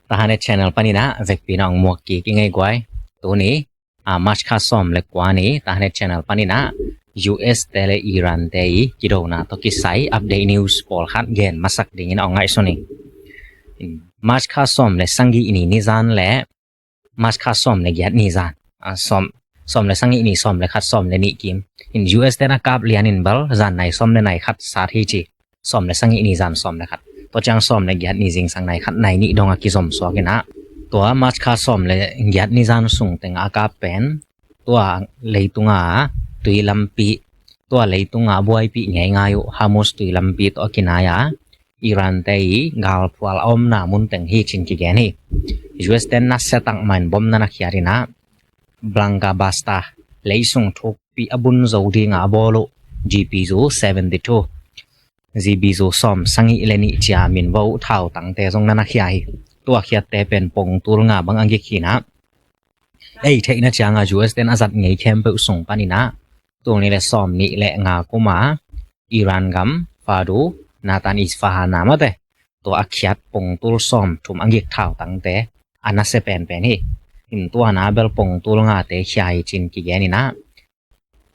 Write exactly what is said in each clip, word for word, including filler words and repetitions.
Tahan et channel panin ah vekpi na ong muak kik i ngei guai. Tuni, ah, March kha sawm le kua ni Tahan et channel panin ah U S te le Iran te i kidona tawh kisai update news pawlkhat gen masak dingin ong ngaihsun ing. March kha sawm le sagih ni nizan le March kha sawm le giat nizan, ah, sawm, sawm le sagih ni, sawm le khat, sawm le nih kim. In U S te na kap lian in bel zan nai sawm le nai khat sat hi ci. Sawm le sagih ni zan sawm le khat. Tua ciang sawm le giat ni zingsang nai khat nai nih dong a kizom suak in ah, tua March kha sawm le giat nizan sung teng a kap pen, tua leitunga tui lampi, tua leitunga buaipih ngeingai uh Hormuz tui lampi tawh a kinai a Iran te i galphual a omna mun teng hi cin kigen hi. U S te nasiatak man bom na na khiat in ah, Blanka Basta, leisung thukpi a bun zo dinga a bawl uh G P U seventy two, G P U sawm sagih le nih cia min vo uh thautangte zong na na khia hi. Tua khiatte pen pongtul nga bang a gik hi in ah, ei theihna cianga U S te a zat ngei khempeuh sung panin ah, tul ni le sawm nih le nga kuma Iran gam Fadu, Natan Isfahan na mate, tua a khiat pongtul sawm thum a gik thautangte a nasia penpen hi. In tua na bel pongtul ngate khia hi cin kigen in ah,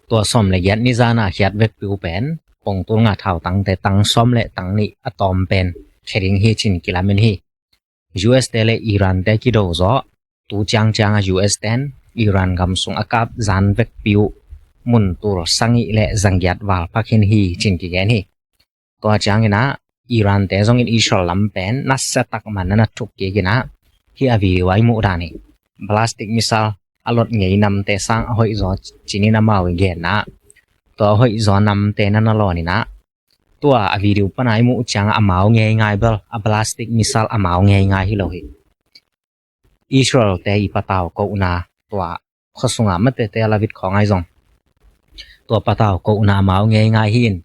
tua sawm le giat nizan a khiat vekpi uh pen pongtul nga thautangte tang sawm le tang nih a tawm pen khia ding hi cin kilamen hi. U S te le Iran te kido zawh, tu ciangcianga U S ten Iran gam sung a kap zan vekpi uh mun tul sagih le zagiat val pha khin hi cin kigen hi. Tua ciangin ah Iran te zongin Israel lam pen nasiatak man na na thuk kik in ah, hih a video a i muh dan hi. Ballistic missile a lot ngei namte sang a hoih zaw cinin amau i genna, tua a hoih zaw namte na na lawn in ah, tua a video pana i muh cianga amau ngeingai bel a ballistic missile amau ngeingai hi lo hi. Israel te i patau kohna, tua khuasunga matete a lavit khawngai zong, tua patau kohna amau ngeingai hi in.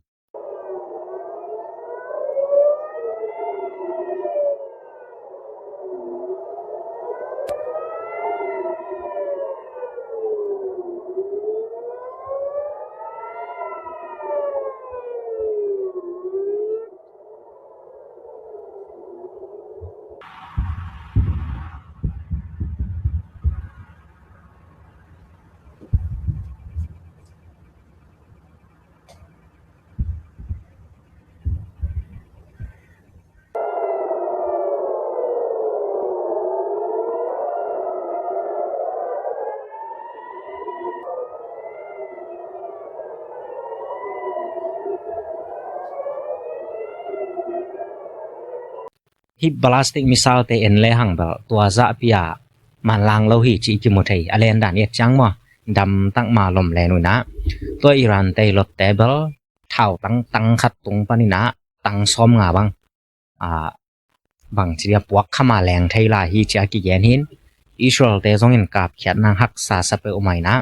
Hih ballistic missile te en le hang bel tua zahpi a manlang lo hi ci i kimu thei. A len dan i et ciang maw, damtak ma lom len uh in ah, tua Iran te i lotte bel thautang tang khat tung panin ah tang sawm nga bang, ah, bang ci dia puak khama leng thei lai hi ci a kigen hi in. Israel te zongin kapkhiat nang haksa sa peuhmah in ah,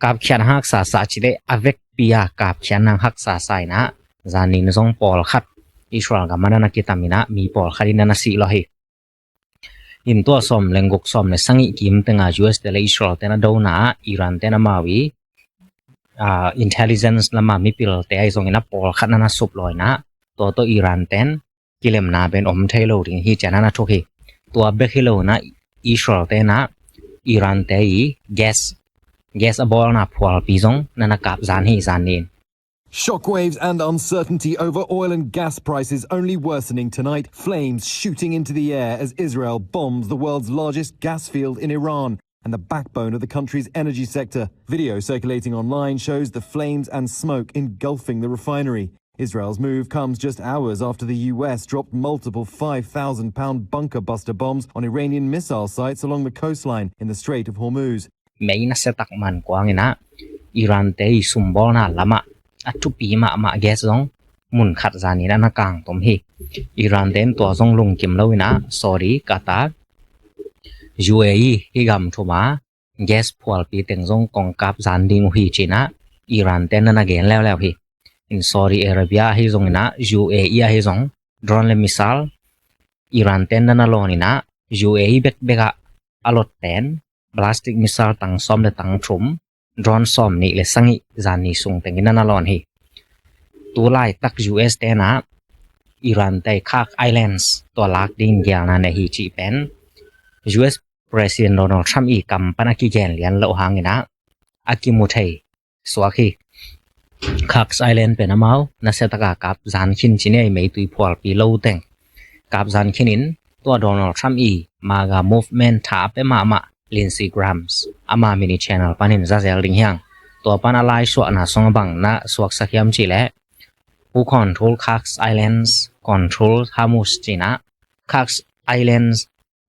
kapkhiat haksa sa ci leh a vekpi a kapkhiat nang haksa sa in ah, zanin zong pawlkhat Israel gam a na na kitam in ah, mi pawlkhat in na na sih lawh hi. In tua sawm le guk, sawm le sagih kim tenga U S te le Israel te na dona ah, Iran te na mau i, ah, intelligence lama mipilte ahi zongin a pawlkhat na na sup lawh in ah, tua tawh Iran ten kilemna pen om thei lo ding hi ci a na na thuk hi. Tua bek hi lo in ah, Israel te na Iran te i gas, gas a bawlna phualpi zong na na kap zan hi zanin. Shockwaves and uncertainty over oil and gas prices only worsening tonight, flames shooting into the air as Israel bombs the world's largest gas field in Iran and the backbone of the country's energy sector. Video circulating online shows the flames and smoke engulfing the refinery. Israel's move comes just hours after the U S dropped multiple five thousand pound bunker buster bombs on Iranian missile sites along the coastline in the Strait of Hormuz. Mei nasiatak man kuang in ah, Iran te i sumbawlna lamah a thupi mahmah gas zong mun khat zanin a na kangtum hi. Iran te in tua zong lungkim lo in ah, Saudi, Qatar, U A E, hih gam thum a gas phualpi teng zong kong kap zan ding uh hi ci in ah, Iran te na na gen leuleu hi. In Saudi Arabia ahi zongin ah, U A E ahi zong, drone le missile Iran te na na lawn in ah, U A E bekbek ah a lot pen ballistic missile tang sawm le tang thum, drone sawm nih le sagih zan ni sung tengin na na lawn hi. Tu laitak U S te na Iran te Kursk Islands tua lak ding gelna nei hi cih pen U S President Donald Trump i kam pan a kigen lian loh hangin ah a kimu thei suak hi. Kursk Island pen amau nasia taka kap zan khin ci ni ei, meitui phualpi lo teng kap zan khin in, tua Donald Trump i MAGA movement tha a pia mahmah Lindsey Graham ama mini channel panin za zel ding hi hang. Tua pan a laisuahna sung a bang na suaksak hiam cih leh, "Who control Kursk Islands control Hormuz," ci-in ah, Kursk Islands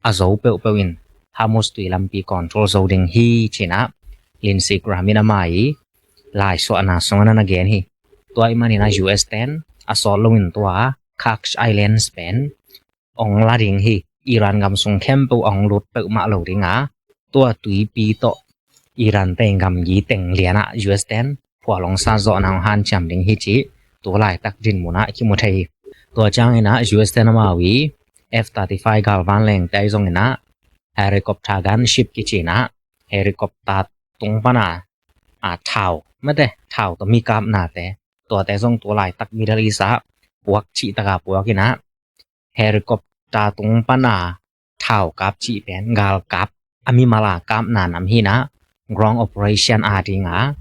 a zo peuhpeuh in Hormuz tui lampi control zo ding hi ci-in ah Lindsey Graham in ama i laisuahna sung a na na gen hi. Tua ahih manin ah U S ten a sawt loin tua Kursk Islands pen ong la ding hi. Iran gam sung khempeuh ong lut peuhmah lo ding a, tua tuipi tawh Iran te gamgi teng lian ah U S ten phual ong sat zawhna ong hanciam ding hi cih tu laitak dinmun ah kimu thei hi. Tua ciangin ah U S ten amau i F thirty-five galvanleng te ahi zongin ah helicopter gunship kici-in ah helicopter tung pan a, a, thau, mate, thau tawh mi kapna te, tuate zong tu laitak Middle East ah puak cih taka puak in ah, helicopter tung pan a thau kap cih pen galkap a mimal a kapna nam hi-in ah, ground operation a ding a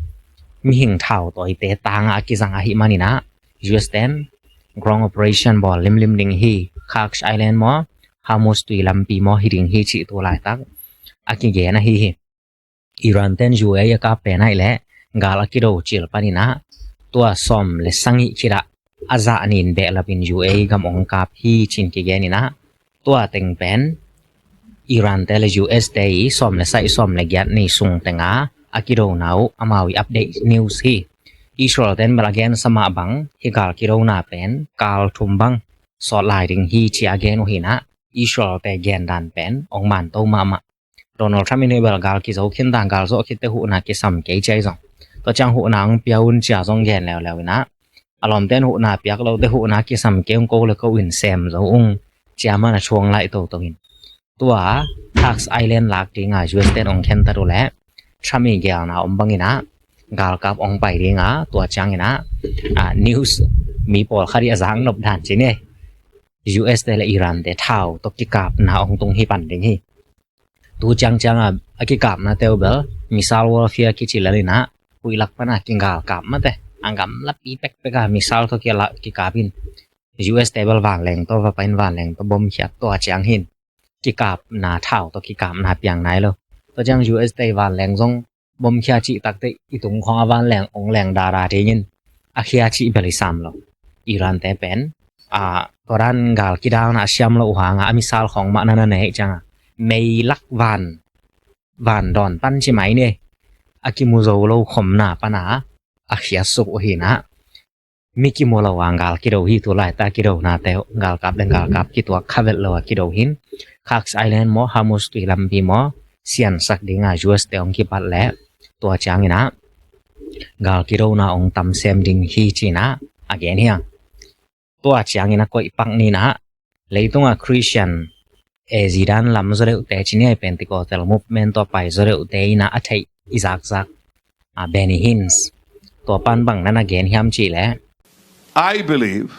mihing thau tawite tang a kizang ahih manin ah U S ten ground operation bawl limlim ding hi. Kursk Island maw, Hormuz tui lampi maw hi ding hi cih tu laitak a kigen ahi hi. Iran ten U A E a kap pen ahih leh gal a kido cil panin ah tua sawm le sagih khit ah a zah nin behlap in U A E gam ong kap hi ci-in kigen in ah, tua teng pen Iran te le U S te i sawm le sagih, sawm le giat ni sung teng a a kidona uh amau i update news hi. Israel ten bel a gensa mah bang hih gal kidona pen kal thum bang sawt lai ding hi ci-a gen uh hi-in ah, Israel te gendan pen ong manto mahmah. Donald Trump in hih bel gal kizo khin ta, gal zawh khit teh huhna kisam kei ci ahi zong, tua ciang huhna ong pia un ci-a zong gen leuleu in ah, a lawmten huhna piak lo teh huhna kisam kei ung, ko le ko in sem zo ung ci-a man a thuang laih toto in, tua Kursk Island lak ding a U S ten ong khentat uh leh Trump i gelna om bangin ah galkap ong pai ding a, tua ciangin ah, a, news mi pawlkhat i a zak nop dan ci ni ei, U S te le Iran te thau tawh kikapna ong tung hi pan ding hi. Tu ciangciang a, a kikapnate uh bel missile warfare kici lel in ah, huih lak pan a kigalkap, mate, a gamlapi pekpek a missile tawh kila kikap in, U S te bel vanleng tawh va pai in vanleng tawh bom khiat, tua ciang hi-in kikapna, thau tawh kikapna piang nai lo. Tua ciang U S te vanleng zong bom khia cih tak teh i tung khawng a vanleng ong leng dada ding in, a khia cih bel i sam lo. Iran te pen, a, tua dan gal kidalna a siam loh uh hang a, a missile khawng mah na na nei ciang a, meilak van, van dawn pan ci mai ni ei, a kimu zo lo khawmna pan a a khiat suk uh hi-in ah, mi kimu lo a gal kido hi. Tu laitak kidonate galkap le galkap kituak kha vet lo a kido hi-in, Kursk Island maw, Hormuz tui lampi maw siansak ding a U S te ong kipat leh, tua ciangin ah gal kidona ong tam sem ding hi ci-in ah a gen hi hang. Tua ciangin a koih pak ni-in ah, leitung a Christian, e, zidan lam zaw deuhte ci ni ei, Pentecostal movement tawh pai zaw deuhte in ah a theih i zakzak, a, Benny Hinn, tua pan bang na na gen hiam cih leh, "I believe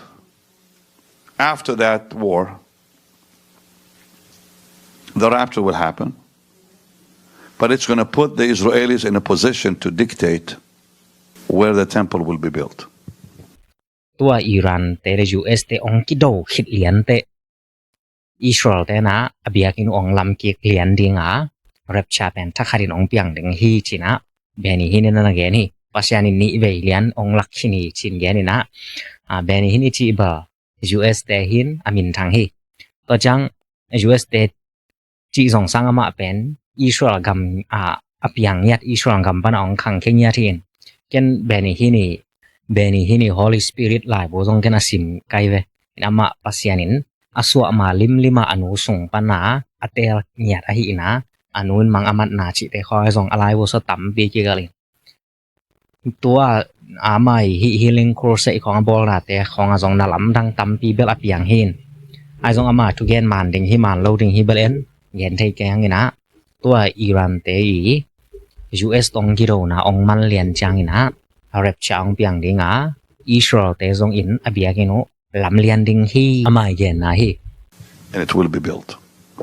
after that war, the rapture will happen, but it's gonna put the Israelis in a position to dictate where the temple will be built." Tua Iran te le U S te ong kido khit lian teh Israel te in ah a biakinn uh ong lam kik lian ding a, rapture pen thakhat in ong piang ding hi ci-in ah Benny Hinn in na na gen hi. Pasian in nih vei lian ong lak khin hi ci-in gen in ah, a, Benny Hinn i cih bel U S te hi-in a minthang hi. Tua ciang U S te cih zong sang amah pen Israel gam, a, a piang ngiat, Israel gam pan a ong khangkhia ngiat hi-in, ken Benny Hinn i, Benny Hinn i Holy Spirit laibu zong ken a sim kai ve. In amah Pasian in a suah ma limlim a a nu sung pan a a teel ngiat ahih in ah, a nu in mang a matna cihte khawng ah zong a laibu sawt tampi kigelh in, tua amah i hih healing crusade khawng a bawlnate khawng ah zong na lamdang tampi bel a piang hi-in, ahi zong amah thugen man ding hi, man lo ding hi bel en, gen thei kei hang in ah, tua Iran te i U S tawh ong kidona ong man lian ciangin ah rapture ong piang ding a, Israel te zong in a biakinn uh lam lian ding hi, ama genna hi. And it will be built.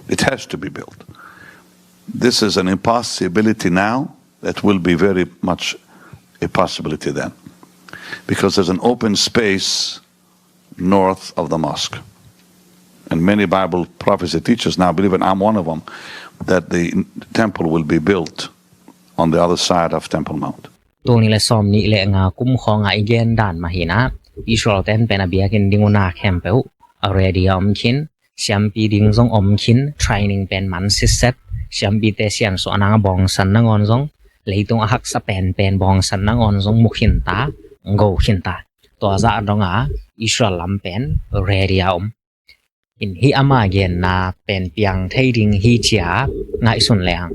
It has to be built. This is an impossibility now that will be very much a possibility then, because there's an open space north of the mosque. And many Bible prophecy teachers now believe, and I'm one of them, that the temple will be built on the other side of Temple Mount. Tul nih le sawm nih le nga kum khawngah i gen dan mah hi-in ah, Israel ten pen a biakinn ding uh na khempeuh a ready a om khin, siampi ding zong om khin, training pen man sitset, siampite siansuah nang a bawngsan nangawn zong, leitung a haksa penpen bawngsan nangawn zong mu khin ta, go khin ta. Tua zah dongah Israel lam pen ready a om. In hih ama genna pen piang thei ding hi ci-a ngaihsun le hang.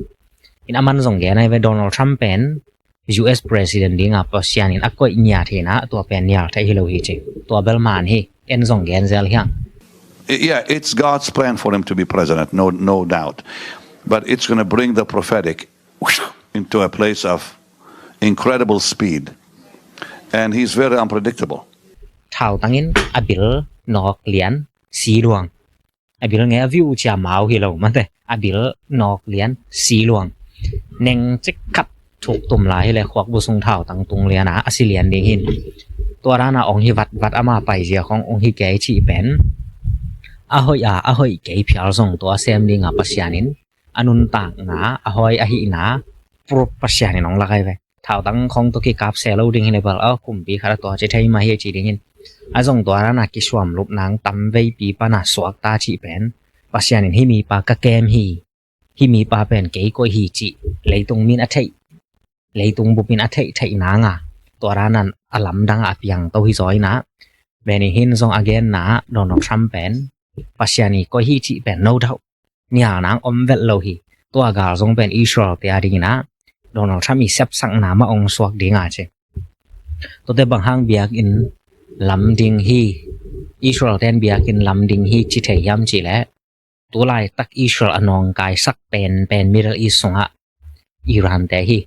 In aman zong gen ahi ve, Donald Trump pen U S President dinga Pasian in a koih ngiat hi-in ah, tua pen nial thei hi lo hi ci. Tua bel man hi, en zong gen zel hi hang. Yeah, it's God's plan for him to be president, no, no doubt. But it's gonna bring the prophetic into a place of incredible speed. And he's very unpredictable. Thautang in a bil nawk lian si luang. A bil nge a view cia mau hi lo mate. A bil nawk lian si luang. Neng cik khat thuk tum lai hi le khuak bu sung thautang tung lian a, a si lian ding hi-in. Tua dan a ong hi vatvat, ama paizia khawng ong hi kei cih pen a hoih a, a hoih kei phial zong tua sem dinga Pasian in a nuntakna, a hoih a hihna proof Pasian in ong lak ahi ve. Thautang khawng tawh kikap se lo ding hi le bel, aw, kumpi khat a tua ci thei mah hi ci ding hi-in. A zong tua dan a kisuam lup nang tam veipi pan a suakta cih pen Pasian in hih mipa ka kem hi, hih mipa pen kei koih hi cih leitung min a theih, leitung bup in a theih theih nang a, tua dan a lamdang a piang to hi zaw in ah. Benny Hinn zong a genna ah Donald Trump pen Pasian i koih hi cih pen no doubt nial nang om vet lo hi. Tua gal zong pen Israel te a dingin ah Donald Trump i sepsakna mah ong suak ding a ci. Tuate bang hang biakinn lam ding hi, Israel ten biakinn lam ding hi ci thei hiam cih leh, tu laitak Israel a nawngkaisak penpen Middle East sungah Iran te hi.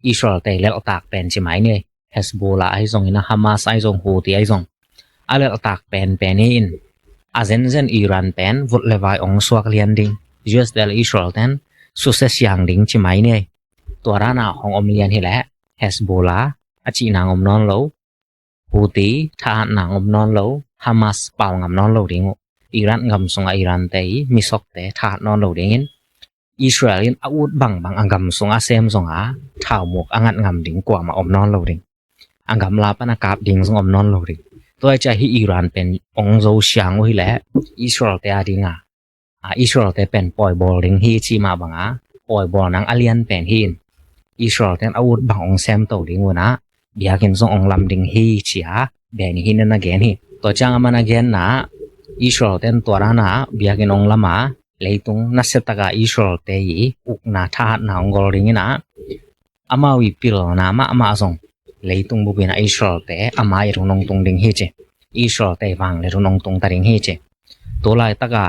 Israel te lelhtak pen ci mai ni. Hezbollah ahi zongin ah, Hamas ahi zong, Houthi ahi zong, a lelhtak penpen hi-in, a zenzen Iran pen vut le vai ong suak lian ding, U S te le Israel ten susia siang ding ci mai ni. Tua dan a hong om lian hi leh Hezbollah a cih nang om nawn lo, Houthi thahat nang om nawn lo, Hamas pau ngam nawn lo ding uh. Iran gam sungah Iran te i misokte thahat nawn lo dingin, Israel in a ut bangbang a gam sungah a sem zonga thaumuk a ngat ngam ding kuamah om nawn lo ding. A gamla pan a kap ding zong om nawn lo ding. Tua hi ciah hih Iran pen ong zo siang uh hi leh Israel te a dinga, a, Israel te pen pawibawl ding hi ci mah banga, pawibawl nang a lian pen hi-in, Israel ten a ut bang ong sem to ding un ah, biakinn zong ong lam ding hi ci-a Benny Hinn in a gen hi. Tua ciang aman a genna ah, Israel ten tua dan a biakinn ong lam a, leitung nasiataka Israel te i ukna thahatna ong gol dingin ah, amau i pilna mahmah zong leitung bup in ah Israel te a mai-ah ong tung ding hi ci. Israel te vangliat un ong tung ta ding hi ci. Tu laitak a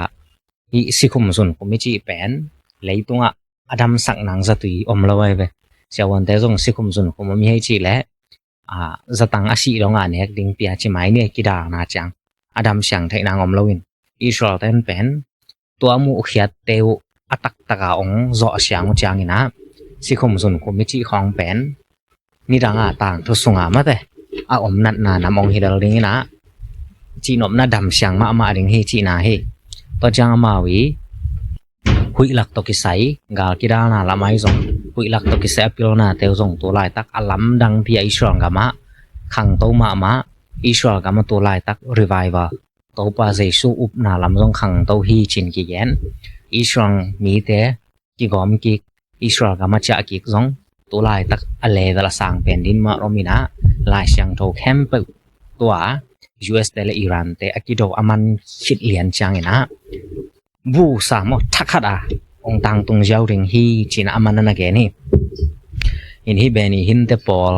hih sikhum zunkhum i cih pen leitungah a damsak nang zatui om lo ahi ve. Siavuante zong sikhum zunkhum om hi cih leh, a, zatang a sih dong a nek ding pia ci mai ni, kidalna ciang a dam siang theih nang om lo in. Israel ten pen tua muhkhiatte uh a taktak a ong zawh siang uh ciangin ah, sikhum zunkhum i cih khawng pen nidang a tangthu sunga mate a om natna nam ong hi lel dingin ah, cihnopna dam siang mahmah ding hi cihna hi. Tua ciang amau i huih lak tawh kisai, gal kidalna lam ahi zong, huih lak tawh kisai a pilnate uh zong tu laitak a lamdang pi a Israel gamah khangto mahmah, Israel gamah tu laitak revival, Topa Jesu upna lam zong khangto hi ci-in kigen. Israel mite kigawm kik, Israel gamah ciah kik zong tu laitak a level a sang pen ding mah om in ah, Lai Siangtho khempeuh tua U S te le Iran te a kido a man khit lian ciangin ah, bu sa maw, thakhat a ong tangtung ziau ding hi ci-in ah aman a na gen hi. In hih Benny Hinn te pawl,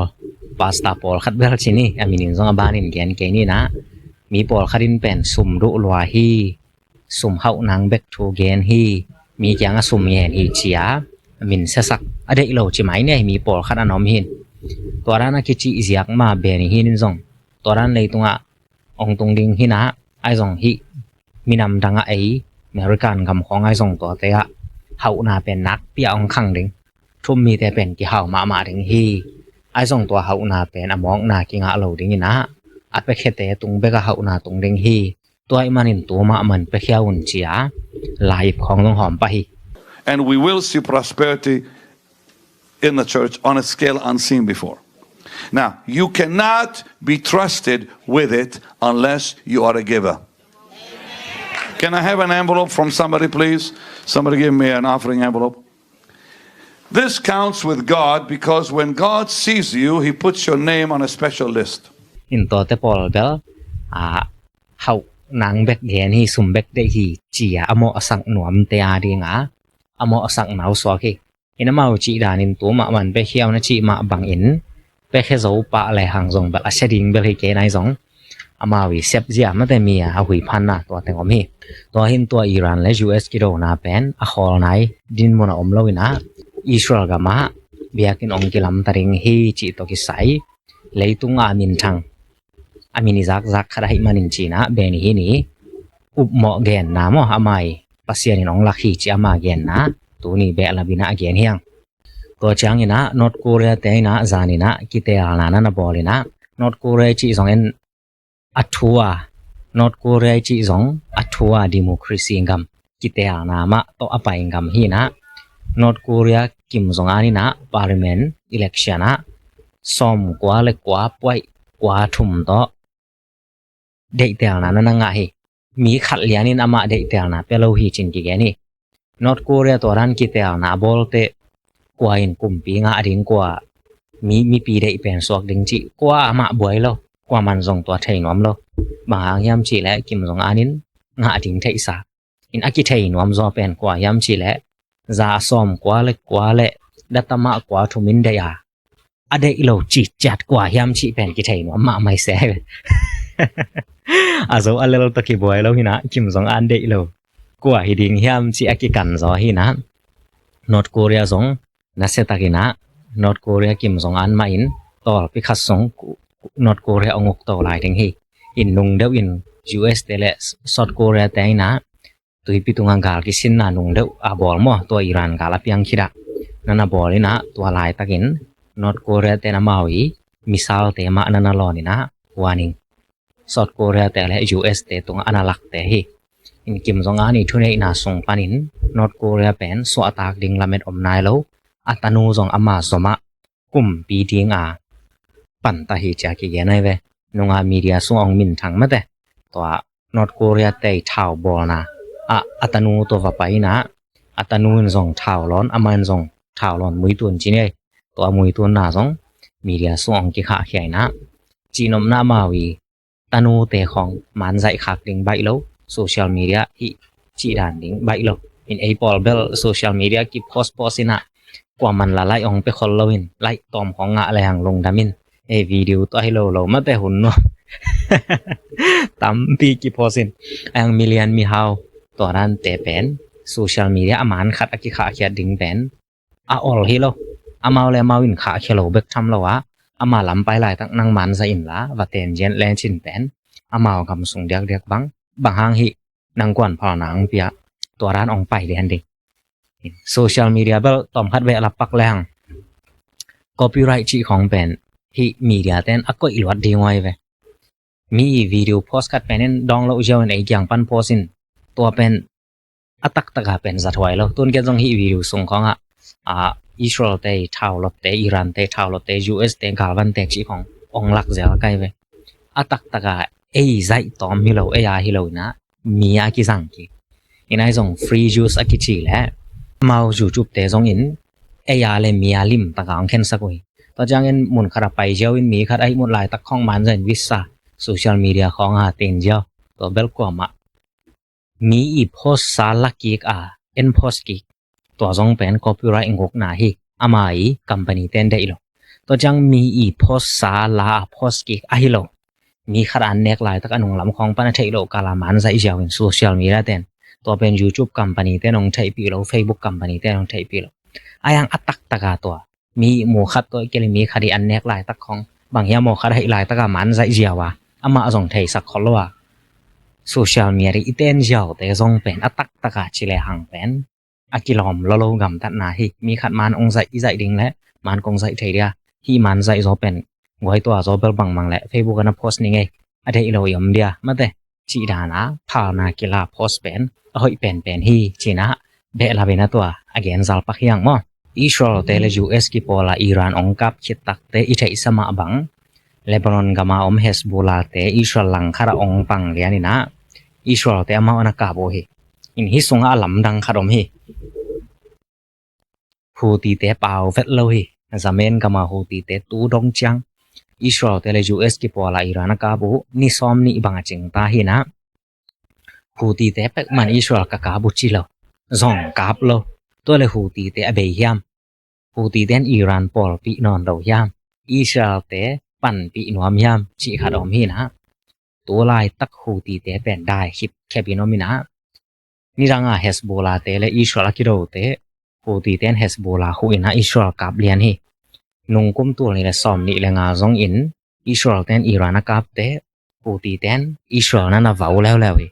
pastor pawlkhat bel ci ni, a min in zong a banin gen kei ni in ah, mi pawlkhat in pen sum duh lua hi, sum hauh nang bek thu gen hi, mi kiangah sum ngen hi ci-a min siasak a deih lo ci mai ni, mi pawlkhat a na om hi-in. Tua dan a kicih ziak mah Benny Hinn in zong tua dan leitungah ong tung ding hi-in ah, Ahi zong hih minam dang ah ei American gam khawng ahi zong tuate ah hauhna pen nakpi a hong khang ding. Thu-um mite pen kihau mahmah ding hi. Ahi zong tua hauhna pen a mawkna kingah lo ding in ah, a piakhiate tung bek a hauhna tung ding hi. Tua ahih manin tu mahmah in piakhia un ci-a lai-ip khawng zong hawm pah hi. And we will see prosperity in the church on a scale unseen before. Now, you cannot be trusted with it unless you are a giver. Can I have an envelope from somebody, please? Somebody give me an offering envelope. This counts with God because when God sees you, He puts your name on a special list. In tuate pawl bel, a, hauh nang bek gen hi, sum bek deih hi ci-a a mawhsak nuamte a ding a, a mawhsak nau suak hi. In amau cih danin tu mahmah in piakhia un a cih mah bangin piakhia zo pah le hang zong bel a sia ding bel hi kei nai zong, amau i sep zia mate mi a, a huiphanna tua teng om hi. Tua hin tua Iran le U S kidona pen a khawl nai dinmun a om lo in ah, Israel gam ah biakinn ong kilamta ding hi cih tawh kisai leitung a minthang, a min i zakzak khat ahih manin ci-in ah Benny Hinn i upmawh genna maw, ama i Pasian in ong lak hi ci ama genna tuni behlap in ah a gen hi hang. Tua ciangin ah North Korea te in ah zan in ah kiteelna na na bawl in ah, North Korea i cih zong en a thu a, North Korea i cih zong a thu a democracy gam, kiteelna mah tawh a pai gam hi in ah, North Korea Kim Jong Un in ah parliament election ah sawmkua le kua point kua thum tawh deihtelna na na ngah hi. Mi khat lian in amah deihtelna pia lo hi ci-in kigen hi. North Korea tua dan kiteelna a bawlte kua in kumpi ngah ding, kua mi, mipi deih pen suak ding cih kua amah buai lo. Kua man zong tua thei nuam lo. Bang hang hiam cih leh Kim Jong Un in ngah ding theihsa. In a kithei nuam zaw pen kua hiam cih leh za a sawmkua le kua le datama kua thum in deih a, a deih lo cih ciat kua hiam cih pen kithei nuam mahmah se. A zo a lel tawh kibuai lo hi in ah, Kim Jong Un deih lo kua hi ding hiam cih a kikan zaw hi in ah, North Korea zong nasia tak in ah, North Korea Kim Jong Un mah in tawlpi khat sung North Korea ong uk to lai ding hi. In nung deuh in U S te le South Korea te in ah tuipi tungah gal kisinna nung deuh a bawl maw, tua Iran gal a piang khit ah na na bawl in ah, tua laitakin North Korea ten amau i missile te mah na na lawn in ah warning South Korea te le U S te tungah a na lakte hi. In Kim Jong Un i thuneihna sung panin North Korea pen suahtak ding lamet om nai lo, a tanu zong ama zomah kumpi dinga panta hi ci-a kigen ahi ve. Nunga media sung ong minthang mate, tua North Korea te i thau bawlna ah a tanu tawh va pai in ah, a tanu in zong thau lawn, ama in zong thau lawn, muitun ci ni ei. Tua muitunna zong media sung ong kikhahkhia in ah, cihnopna amau i tanute khawng manzaih khak ding baih lo, social media hih cih dan ding baih lo. In ei pawl bel social media kipost post in ah, kua man la like ong pia khol lo in, like tawm khawng ngah le hang lungdam in. Ei video tawh ahi lo lo mate hun nuam tampi kipost in, a hang million mihau tua dante pen social media a man khat a kikhahkhiat ding pen a ol hi lo. Amau le amau in khahkhia lo bek tham lo a, ama lam pai laitak nang manzaih inla va ten zian len cin pen amau gam sung diakdiak bang, bang hang hih nang kuan phalna ang pia, tua dan ong pai lian ding. Social media bel tawm khat beh lap pak le hang, copyright cih khawng pen hih media ten a koih luat ding uh ahi ve. Mi i video post khat pen in dawng loh ziau in ei kiang pan post in, tua pen a taktaka pen zathuai lo. Tun ken zong hih video sung khawngah, a, Israel te i thau lotte, Iran te i thau lotte, U S te galvante cih khawng ong lak zel kai ve. A taktaka ei zaih tawm hi lo, ei a hi lo in ah mi a kizang kik. In ahi zong free use a kici le amau YouTube te zong in ei a le mi a limtaka ong khensak uh hi. Tua ciangin mun khat a pai ziau in mi khat a ihmut laitak khawng manzaih in visa social media khawng a ten ziau. Tua bel kuamah mi i post sa la kik a, en post kik, tua zong pen copyright ngukna hi. Ama i company ten deih lo. Tua ciang mi i post sa la a post kik ahi lo, mi khat a an nek laitak a nunglam khawng pan a theih loh kala manzaih ziau in social media ten, tua pen YouTube company ten ong theihpih lo, Facebook company ten ong theihpih lo. A yang a taktaka tua mi mu khat tawh keli mi khat i an nek laitak khawng, bang hiam maw khat a hih laitaka manzaih ziau a, amah zong theisak khol lo a, social media i ten ziaute zong pen a taktak a ci le hang pen a kilawm lolo gamtatna hi. Mi khat man ong zaih i zaih ding le man kong zaih thei dia, hih man zaih zaw pen guai tua zaw bel bangmang le Facebook ana post ning ei, a deih lo i om dia mate, cih dana phalna kila post pen a hoih penpen hi cinah behlapin a tua a gen zalpak hiang maw. Israel te le U S kipawla Iran ong kap khit takte i theihsa mah bang Lebanon gama om Hezbollah te Israel langkhata ong pang lianinah Israel te amau ana kap uh hi. In hih sungah a lamdang khat om hi. Houthi te pau vet lo hi. Yemen gama Houthi te tu dong ciang Israel te le U S kipawla Iran a kap uh ni sawm nih bang a cingta hinah Houthi te pekman Israel ka kap uh ci lo. Zong kap lo. Tua le Houthi te a bei hiam? Houthi ten Iran pawlpih nawn lo hiam? Israel te panpih nuam hiam? Cih khat om hinah tu laitak Houthi te pen dai khit khepin om inah nidanga Hezbollah te le Israel a kidote Houthi ten Hezbollah huh inah Israel kap lian hi. Nungkum tul nih le sawm nih le nga zongin Israel ten Iran a kapte Houthi ten Israel nana vau leuleu hi.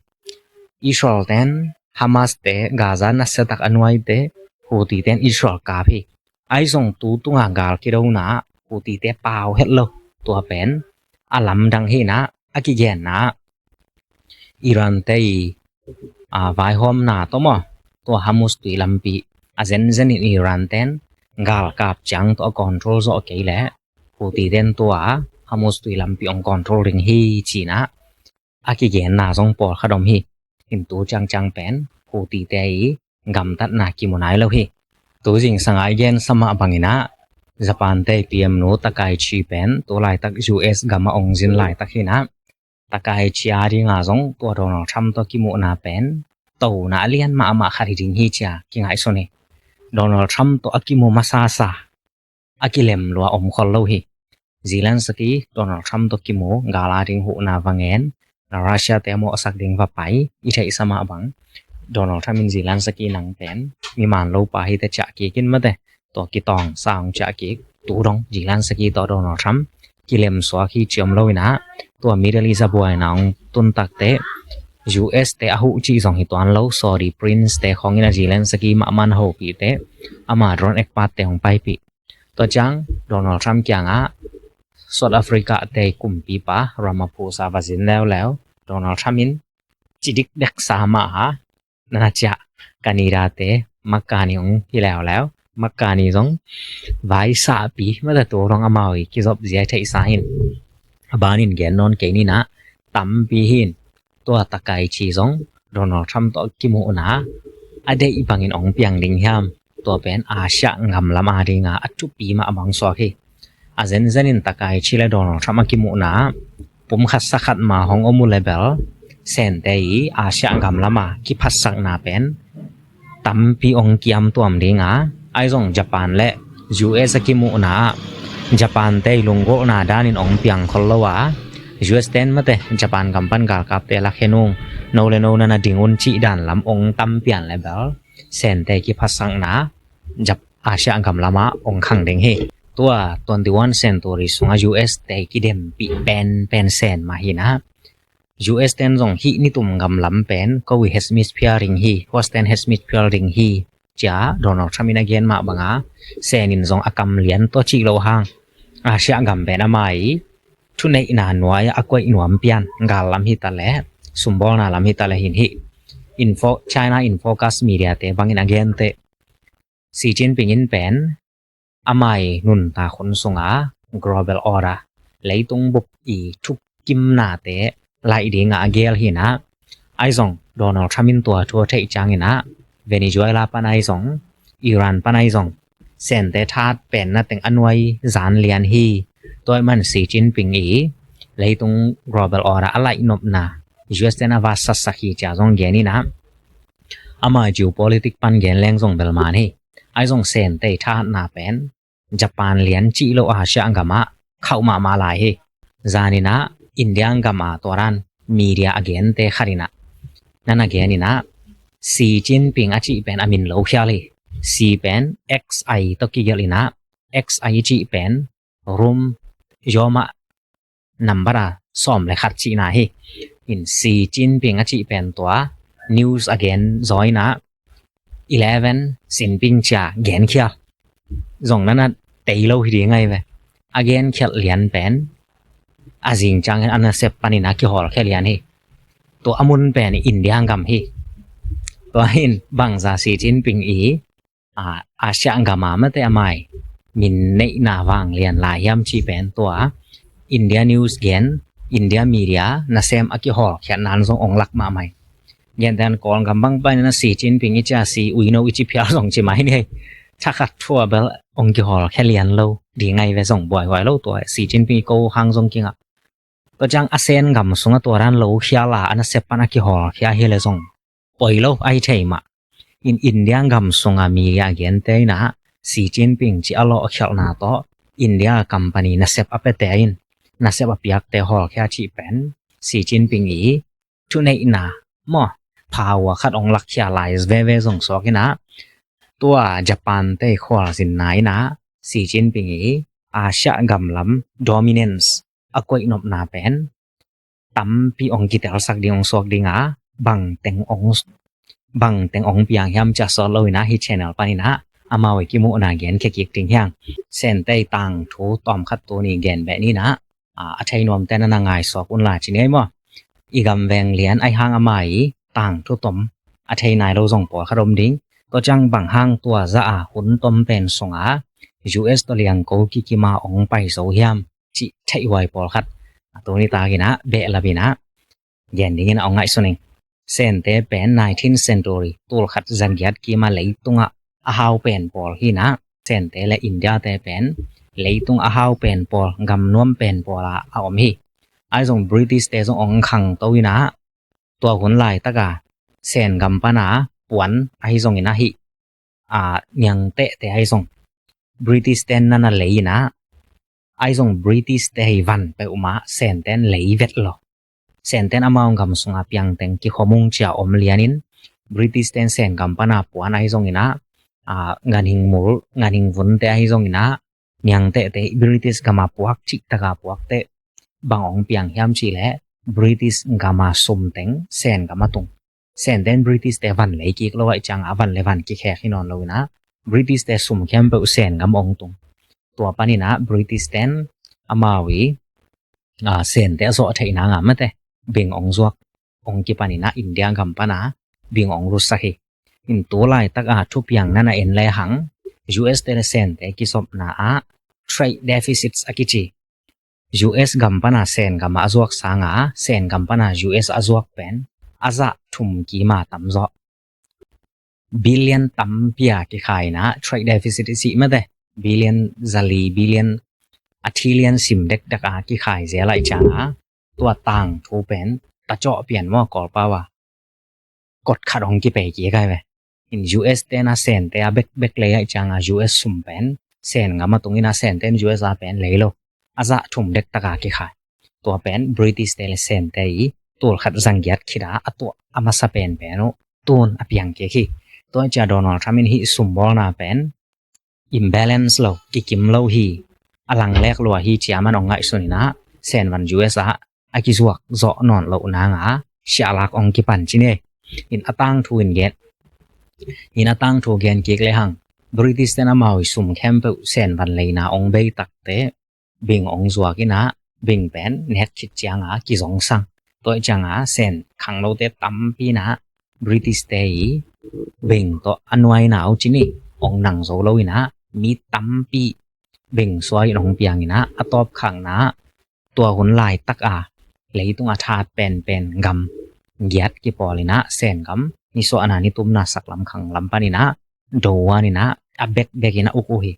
Israel ten Hamas te Gaza nasiatak a nuaite Houthi ten Israel kap hi. Ahi zong tu tunga gal kidona Houthi te pau het lo. Tua pen a lamdang hinah a kigenna Iran te i a vaihawmna tawh maw, tua Hormuz tui lampi a zenzenin Iran ten galkap ciang tawh a control zawh kei leh Houthi ten tua Hormuz tui lampi ong control ding hi cinah a kigenna zong pawlkhat om hi. In tu ciangciang pen Houthi te i gamtatna kimu nai lo hi. Tu zingsang a i gensa mah banginah Japan te i P M nu Takaichi pen tu laitak U S gama ong zin laitak hinah Takaichi a dinga zong tua Donald Trump tawh kimuhna pen tona a lian mahmah khat hi ding hi cia kingaihsun hi. Donald Trump tawh a kimu masasa a kilem lua om khol lo hi. Zelensky Donald Trump tawh kimu, gala ding huhna va ngen, na Russia te a mawhsak ding va pai, i theihsa mah bang Donald Trump in Zelensky nang pen mi man lo pa hi te ciah kik in mate, tua kitawng sa ong ciah kik. Tu dong Zelensky tawh Donald Trump kilem suak hi ci om lo inah tua Middle East a buaina ong tun takte U S te a huh cih zong hi tuan lo, Saudi Prince te khawng inah Zelensky mahmah hopihte ama drone expert te hong paipih. Tua ciang Donald Trump kiangah South Africa te kumpipa Ramaphosa va zin leuleu. Donald Trump in cidik deksa mah a nana ciah Canada te Makani ong hi leuleu. Makani zong vaisahpi mata tu dong amau i kizop zia theihsa hin. A banin gen nawn kei ninah tampi hin tua Takaichi zong Donald Trump tawh kimuhna a deih bangin ong piang ding hiam? Tua pen Asia gam lam a dinga a thupi mah a bang suak hi. A zenzenin Takaichi le Donald Trump a kimuhna pumkhat sakhat ma hong om uh le bel Sente i Asia gam lama kiphatsakna pen tampi ong kiam tuam dinga, ahi zong Japan le U S a kimuhna ah Japan te i lunggulhna danin ong piang khol lo a, U S ten mate Japan gam pan galkapte lakhenung, no le no nana ding un cih dan lam ong tam pian le bel Sente kiphatsakna Jap- Asia gam lama ong khang ding hi. Tua twenty-one century sunga U S te kidempih pen pen Sen mah hinah, U S ten zong hih nitum gam lam pen ko i hemisphere ding hi, Western hemisphere ding hi cia Donald Trump in a gen mah banga Sen in zong a kam lian tawh cih lo hang Asia gam pen ama i thuneihna nuai a koih nuam pian, gal lam hi ta le sumbawlna lam hi ta le hin hih Info, China in Focus Media te bangin a gente Xi Jinping in pen ama i nuntak hun sunga global order, leitung bup i thukkimnate laih dinga a gel hinah, ahi zong Donald Trump in tua thu a theih cianginah Venezuela pan ahi zong, Iran pan ahi zong Sente that penna teng a nuai zan lian hi. Tua ahih man Xi Jinping i leitung global order a laihnopna U S ten a vatsatsak hi cia zong gen inah, ama geopolitic pan gen leng zong bel man hi. Ahi zong Sente thatna pen Japan lian cih lo Asia gamah khauh mahmah lai hi. Zaninah India gamah tua dan media a gente khat inah, nana gen inah Xi Jinping a cih pen a min lo khial hi. Xi pen X I tawh kigelh inah, X I cih pen Rome yawmah nambar a sawm le khat cihna hi. In Xi Jinping a cih pen tua news a gen zaw in ah eleven Jinping cia genkhial zong na na tei lo hi ding ahi ve. A genkhial lian pen a zing ciangin a nasep panin a kihawlkhia lian hi. Tua a mun pen India gam hi. Tua in bangza Xi Jinping i a, Asia gam a mate a mai min neihna vang lian lai hiam cih pen tua India news gen, India media nasem a kihawlkhiatna in zong ong lak mahmah hi. Gentehna Kawlgam bang panin a Xi Jinping i cia Xi Uino i ci phial zong ci mai ni. Thakhat thu a bel ong kihawlkhia lian lo ding ahi ve, zong buaihuai lo tua Xi Jinping i ko hang zong kingah. Tua ciang a Sen gam sungah tua dan lo khial a, a nasep pan a kihawlkhia hi le zong poi lo ahi thei mah. In India gam sunga media gente in ah Xi Jinping cih a lawhkhialhna tawh India company nasep a piate in nasep a piakte hawlkhia cih pen Xi Jinping i thuneihna maw, power khat ong lakkhia lai veve zong suak in ah tua Japan te khualzinna in ah Xi Jinping i Asia gam lam dominance a koihnopna pen tampi ong kitelsak ding ong suak ding a, bangteng ong, bangteng ong piang hiam cia sawt lo in ah hih channel panin ah amau i kimuhna genkhia kik ding hi hang. Sente i tangthu tawmkhat tuni gen beh ni in ah, a, a thei nuamte na na ngaihsuak un la ci ni ei maw. I gam veng lian ahi hang a mai tangthu tom a thei nai lo zong pawlkhat om ding. Tua ciang bang hang tua zah a hun tom pen sunga U S tawh liangko kikim a ong pai zo hiam cih theihhuai pawlkhat a tuni takin ah behlap in ah gen dingin a ong ngaihsun ing. Sente pen nineteenth century tulkhat zagiat kim a leitungah a hau pen pawl hi in ah Sente le India te pen leitung a hau pen pawl, gam nuam pen pawl a, a om hi. Ahi zong British te zong ong khangto in ah tua hun laitaka Sen gam pana puan ahi zong in ah hih a, niangtehte ahi zong British ten na na lei in ah, ahi zong British te hei van peuhmah Sen ten lei vet lo. Sen ten amau gam sunga piangteng kikhomung cia om lianin British ten Sen gam pana puan ahi zong in ah, a, ganhing mul, ganhing vunte ahi zong in ah, niangtehte British gama puak cihtaka puakte bang ong piang hiam cih leh British gama sumteng Sen gama tung. Senten British te van lei kik lo ahi cianga van le van kikhek hi nawn lo in ah British te sum khempeuh Sen gam ong tung. Tua panin ah British ten amau i, a, Sente a zawh theih nanga mate bing ong zuak ong kipan in ah India gam pana bing ong lutsak hi. In tu laitaka thupiang na na en le hang U S te le Sente kizopna ah trade deficits a kici. U S gam pana Sen gama a zuak sanga Sen gam pana U S a zuak pen a zah thum kima tamzaw billion tampi a kikhai in ah trade deficit i cih mate billion zali billion a trillion sim dekdek a kikhai zel ahi cianga tua tangthu pen tacawh pian maw Kawlpau a kot khat ong kipei kik ahi ve. In U S te na Sente a bekbek lei ahi cianga U S sum pen Sen gama tung in ah Senten U S a pen lei lo. A zah thum dektaka kikhai. Tua pen British te le Sente i tulkhat zanggiat khita a tuah a masa penpen uh tun a piang kik hi. Tua cia Donald Trump in hih sumbawlna pen imbalance lo, kikim lo hi. A langlek lua hi cia man ong ngaihsun in ah Sen van U S a a kizuak zawh nawn loh nanga siahlak ong kipan ci ni. In a tangthu in gen, in a tangthu gen kik le hang British ten amau i sum khempeuh Sen van leina ong bei takte bing ong zuak in ah bing pen nek khit cianga kizongsang. Tua cianga Sen khanglote tampi in ah British te i bing tawh a nuaina uh ci ni ong nang zo lo in ah mi tampi bing suai in ong piang in ah a tawp khangna tua hun laitaka leitung a that penpen gam giat kipawl in ah Sen gam nisuahna nitumna saklam khanglam pan in ah do huan in ah a bekbek in ah uk uh hi.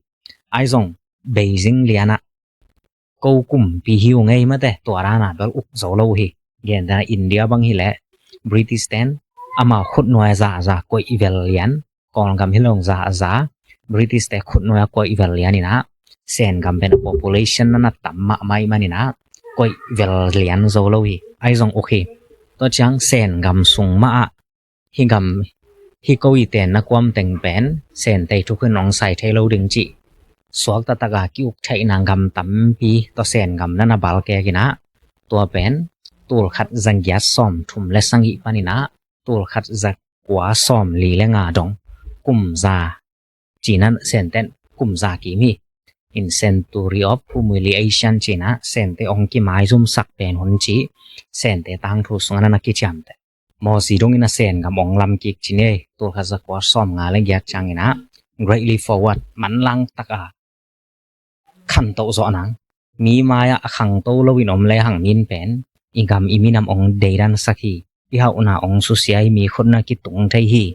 Ahi zong Beijing lianah ko kumpi hi uh ngei mate tua dana bel uk zo lo uh hi. Gentehna India bang hileh British ten amau khutnuai a za a za koih vel lian Kawlgam hi lo zah a za British te khutnuai a koih vel lian in ah Sen gam pen a population na na tam mahmah ih man in ah koih vel lian zo lo hi. Ahi zong uk hi. Tua ciang Sen gam sung mah ah hih gam hih ko i tenna kuam teng pen Sente thukhun ong sai thei lo ding cih suak taktak a ki-uk theihna gam tampi tawh Sen gam na na balkek in ah tua pen tul khat za giat sawm thum le sagih panin ah tul khat za kua sawm li le nga dong kum za, cina Senten kum za kim hi. In Century of Humiliation cina Sente ong kimaizumsak pen hun ci, Sente tangthu sungah na kiciamteh. Mawsi dongin a Sen gam ong lam kik ci ni ei, tul khat za kua sawm nga le giat ciangin ah Great Leap Forward, manlang taka khantoh zawh nang. Mi mai-ah a khangto loin om lehang min pen i gam i minam ong deidansak hi, i hauhna ong susia hi, mi khutna kitung thei hi.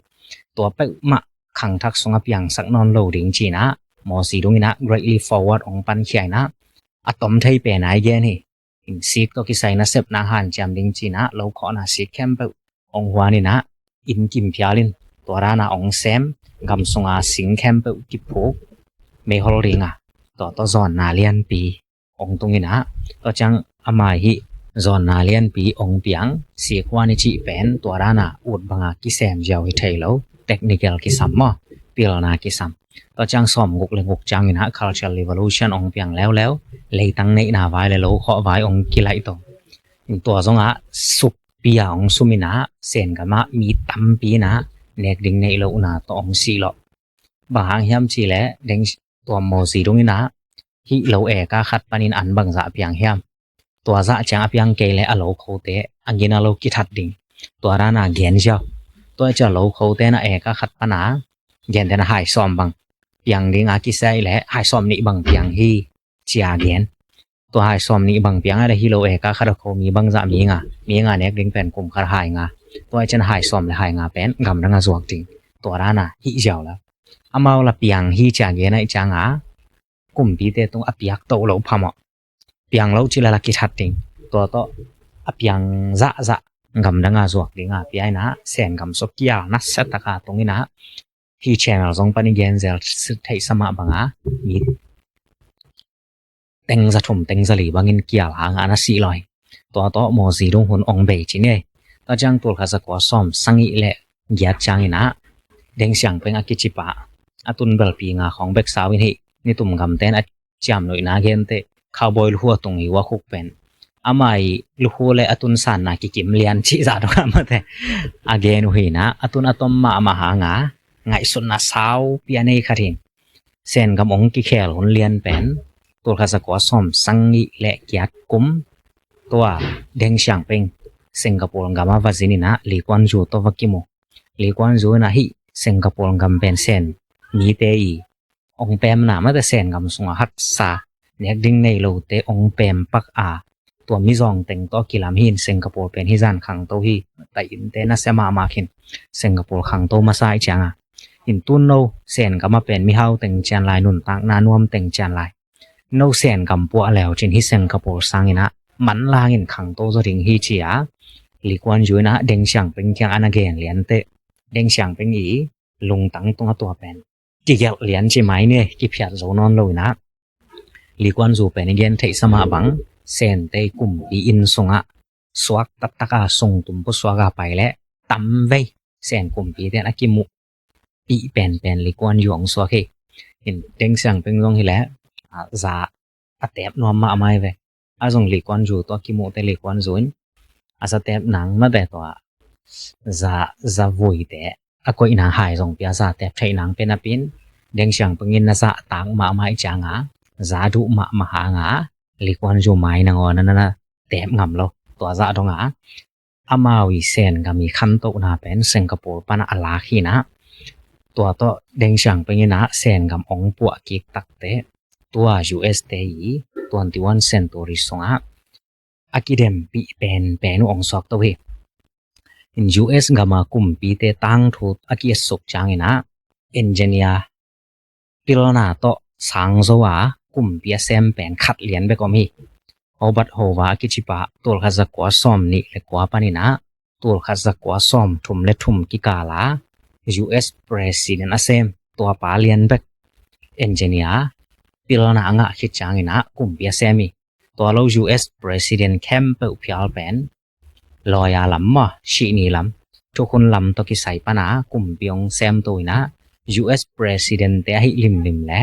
Tua peuhmah khangthak sungah piangsak nawn lo ding cina Mawsi dongin ah Great Leap Forward ong pankhia in ah a tom thei pen a i gen hi. In sik tawh kisai nasepna hanciam ding cina lo khawhna sik khempeuh ong huan in ah inn kim phial in, tua dana ong sem, gam sunga sing khempeuh kiphuk, meihol dinga tua tawh zawnna lianpi ong tung in ah, tua ciang a mai hih zawnna lianpi ong piang, sik huan i cih pen tua dana ut banga kisem ziau hi thei lo, technical kisam maw, pilna kisam. Tua ciang sawm guk le guk ciangin ah Cultural Revolution ong piang leuleu, leitang neihna vai le lo khawh vai ong kilaih to. Tua zongah sukpi-a ong sum in ah Sen gamah mi tampi in ah nek ding neih lohna tawh ong sih lawh. Bang hang hiam cih leh deng tua Mawsi dongin ah hih lo eka khat panin an bangzah a piang hiam? Tua zah ciang a piang kei leh a lo khote a gina lo kithat ding. Tua dana gen ziau. Tua ciang lo khote na eka khat pana gentehna hai sawm bang piang ding a kisai leh hai sawm nih bang piang hi, cia gen. Tua hai sawm nih bang piang a leh hih lo eka khat a kho mi bangzah mi nga, mi nga nek ding pen kum khat hai nga. Tua ciang hai sawm le hai nga pen gamdang a zuak ding. Tua dana hih ziau la. Amau la piang hi cia gen a i cianga kumpite tung a piak toh lo phamawh. Piang lo cila la kithat ding. Tua tawh a piang zahzah gamdanga zuak dinga pia in ah Sen gam sua kial nasia taka tung in ah, hih channel zong pan i genzel theihsa mah banga mi teng za thum teng za li bangin kial hanga na sih law hi. Tua tawh Mawsi dong hun ong bei ci ni ei. Tua ciang tul khat za kua sawm sagih le giat ciangin ah Deng Xiaoping a kicipa a tun belpi nga khawng bek sau in hih nitum gamten a ciamnuihna gente cowboy lukhu a tung hi ua khuk pen, amah i lukhu le a tun sanna kikim lian cih zah dongah mate a gen uh hi in ah, a tun a tom mahmah hanga ngaihsutna saupi a nei khat hi. Sen gam ong kikhel hun lian pen tul khat za kua sawm sagih le giat kum, tua Deng Xiaoping Singapore gama va zin in ah Lee Kuan Yew tawh va kimu. Lee Kuan Yew in ah hih Singapore gam pen Sen mite i ong pemna mate Sen gam sunga haksa nek ding nei lote ong pem pak a, tua mizawng teng tawh kilam hi in Singapore pen hih zan khangto hi. Taih innte nasia mahmah khin, Singapore khangto masa i cianga. In tun no Sen gama pen mihau teng cian lai, nuntakna nuam teng cian lai. No Sen gam puah leu cin hih Singapore sangin ah manlangin khangto zaw ding hi cia Lee Kuan Yew in ah Deng Xiaoping kiang ana gen liante, Deng Xiaoping i lungtang tunga tua pen kigelh lian ci mai ni, kiphiat zo nawn lo in ah. Lee Kuan Yew pen i gen theihsa mah bang Sente kumpi inn sungah suak taktaka sungtum pusuaka pai leh tamvei Sen kumpiten a kimuhpih penpen Lee Kuan Yew ong suak hi. In Deng Xiaoping zong hileh a za a tep nuam mahmah hi ve. A zong Lee Kuan Yew tawh a kimuhte Lee Kuan Yew in a za tep nang mate tua za, za vuite a koihna hai zong pia za tep theih nang pen a pin, Deng Xiaoping in na zahtak mahmah i cianga za duh mahmah hanga Lee Kuan Yew mai nangawn a na tep ngam lo. Tua zah donga amau i Sen gam i khantohna pen Singapore pana a lak hi in ah, tua tawh Deng Xiaoping in ah Sen gam ong puah kik takte tua U S te i twenty-one century sungah a kidempih penpen uh ong suak to hi. In U S gama kumpite tangthu a ki-etsuk ciangin ah engineer pilna tawh sangzo a kumpi a sem pen khat lian bek om hi. Hobart Hoover a kicipa tul khat za kua sawm nih le kua panin ah tul khat za kua sawm thum le thum kikala U S president a sem tuapa lian bek engineer pilna a ngah khit ciangin ah kumpi a sem hi. Tua lo U S president khempeuh phial pen lawyer lam maw, sihni lam, thukhun lam tawh kisai pana kumpi ong semto in ah, U S president te ahi limlim le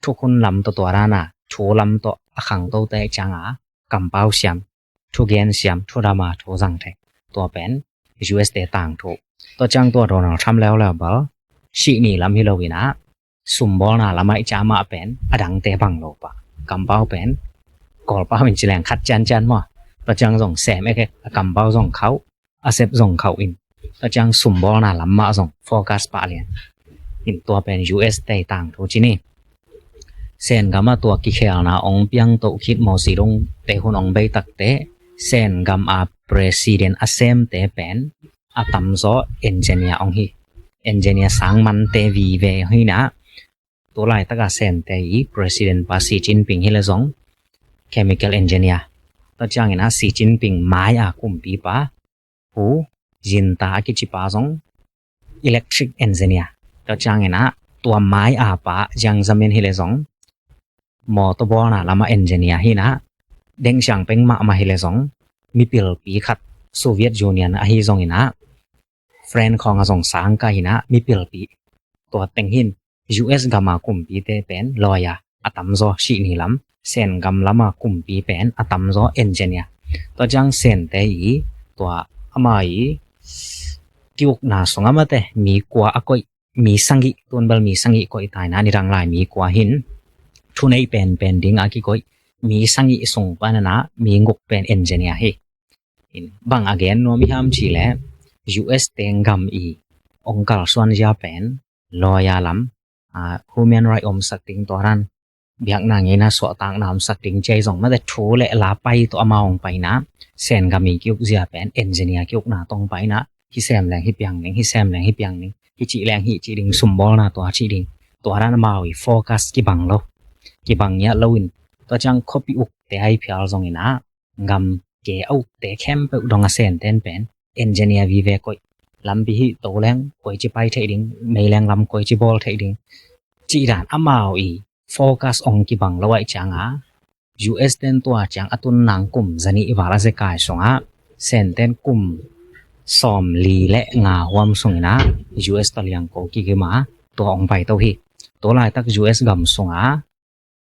thukhun lam tawh tua dana thu lam tawh a khangtote cianga kampau siam, thugen siam, thudam a thu zang thei. Tua pen U S te tangthu. Tua ciang tua Donald Trump leuleu bel sih ni lam hi lo in ah, sumbawlna lamah i cih mah pen a dangte bang lo pah. Kampau pen Kawlpau in ci leng khat ciancian maw. Tua ciang zong sem ekek, a kampau zong khauh, a sep zong khauh in. Tua ciang sumbawlna lam mah zong focus pah lian. In tua pen U S te tangthu ci ni. Sen gam ah tua kikhelna ong piang toh khit Mao Zedong te hun ong bei takte, Sen gam a president a semte pen a tamzaw engineer ong hi. Engineer sang mante vive ong hi in ah, tu laitak a Sente i president pa Xi Jinping hi leh zong chemical engineer. Tua ciangin ah Xi Jinping mai a kumpipa Hu Jintao a kicipa zong electric engineer. Tua ciangin ah tua mai a pa Jiang Zemin hi leh zong mawtaw bawlna lamah engineer hi in ah, deng siang peng mahmah hi leh zong mipilpi khat, Soviet Union ahi zongin ah, French khawng ah zong sang kah in ah mipilpi. Tua teng hi in U S gam a kumpite pen lawyer a tamzaw sih ni lam, Sen gam lam a kumpi pen a tamzaw engineer. Tua ciang Sente i tua ama i ki-ukna sungah mate mi kua a koih, mi sagih, tun bel mi sagih koih ta in ah, nidang lai mi kua hi in, thuneih penpen ding a kikoih mi sagih sung pan in ah mi guk pen engineer hi. In bang a gen nuam i hiam cih leh, U S te gam i ong kalsuan zia pen lawyer lam, ah, human right omsak ding, tua dan biakna ngeina suahtakna omsak ding ci a hi zong, mate thu le la pai tawh amau ong pai in ah, Sen gam i ki-uk zia pen engineer ki-ukna tawh ong pai in ah, hih sem leng hih piang ding, hih sem leng hih piang ding, hih cih leng hih cih ding, sumbawlna tua cih ding. Tua dan amau i focus kibang lo, kibang ngiat lo in. Tua ciang khuapi ukte ahi phial zongin ah, gam ke a ukte khempeuh dong a Senten pen engineer vive, koih lampi hih to leng koici pai theih ding, mei leng lam koici bawl theih ding, cih dan amau i focus ong kibang lo ahih ciangin, U S ten tua ciang a tun nang kum zanih val a zekai sungah, Senten kum sawmli le nga huam sungin ah U S tawh liangko kigim a, tua ong pai to hi. Tua laitak U S gam sungah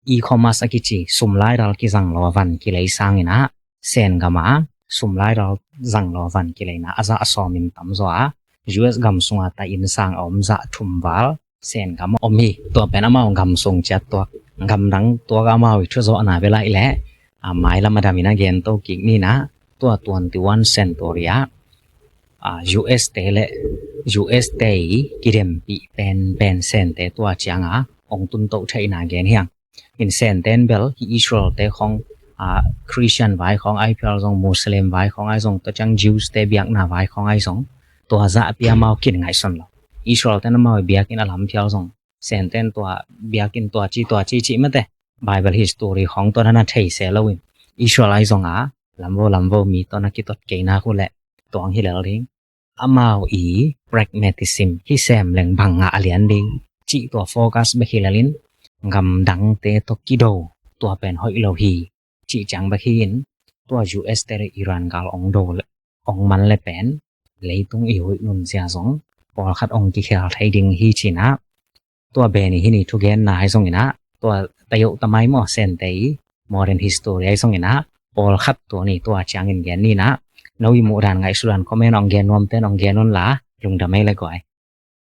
e-commerce a kici sum laidal kizang lo a van kilei sangin ah, Sen gam a sum laidal zang lo a van kileina a zah a sawmin tamzaw a, U S gam sungah ta inn sang a om zah thum val Sen gam a om hi. Tua pen amau gam sung ciat tuak, gam dang tuak a amau i thuzawhna bel ahih leh, a, mailam a damin a gen to kik ni in ah, tua twenty-one century ah, a, U S te le U S te i kidempih penpen Sente tua ciang a ong tun to theihna gen hi hang. In Senten bel hih Israel te khawng, a, Christian vai khawng ahi phial zong, Muslim vai khawng ahi zong, tua ciang Jews te biakna vai khawng ahi zong, tua zahpi amau kin ngaihsun lo. Israel ten amau i biakinn a lam phial zong, Senten tua biakinn tua ci tua ci cih mate, Bible history khawng tua na na thei se lo in, Israel ahi zong a lamvo lamvo mi tawh na kitot kei nak uh leh, tua ong hi lel ding. Amau i pragmatism, hih sem leng bang ngah a lian ding cih tua focus bek hi lel in, gam dangte tawh kido, tua pen hoih lo hi cih ciang bek hi in, tua U S te le Iran gal ong do le, ong man le pen leitung i huih nunzia zong pawlkhat ong kikhel thei ding hi ci in ah, tua Benny hih ni thugenna ahi zongin ah, tua tayo tamai maw, Sente i modern history ahi zongin ah, pawlkhat tua ni tua ciangin gen ni in ah, no i muhdan ngaihsutdan comment ong gen nuamten ong gen un la, lungdam ei le guai.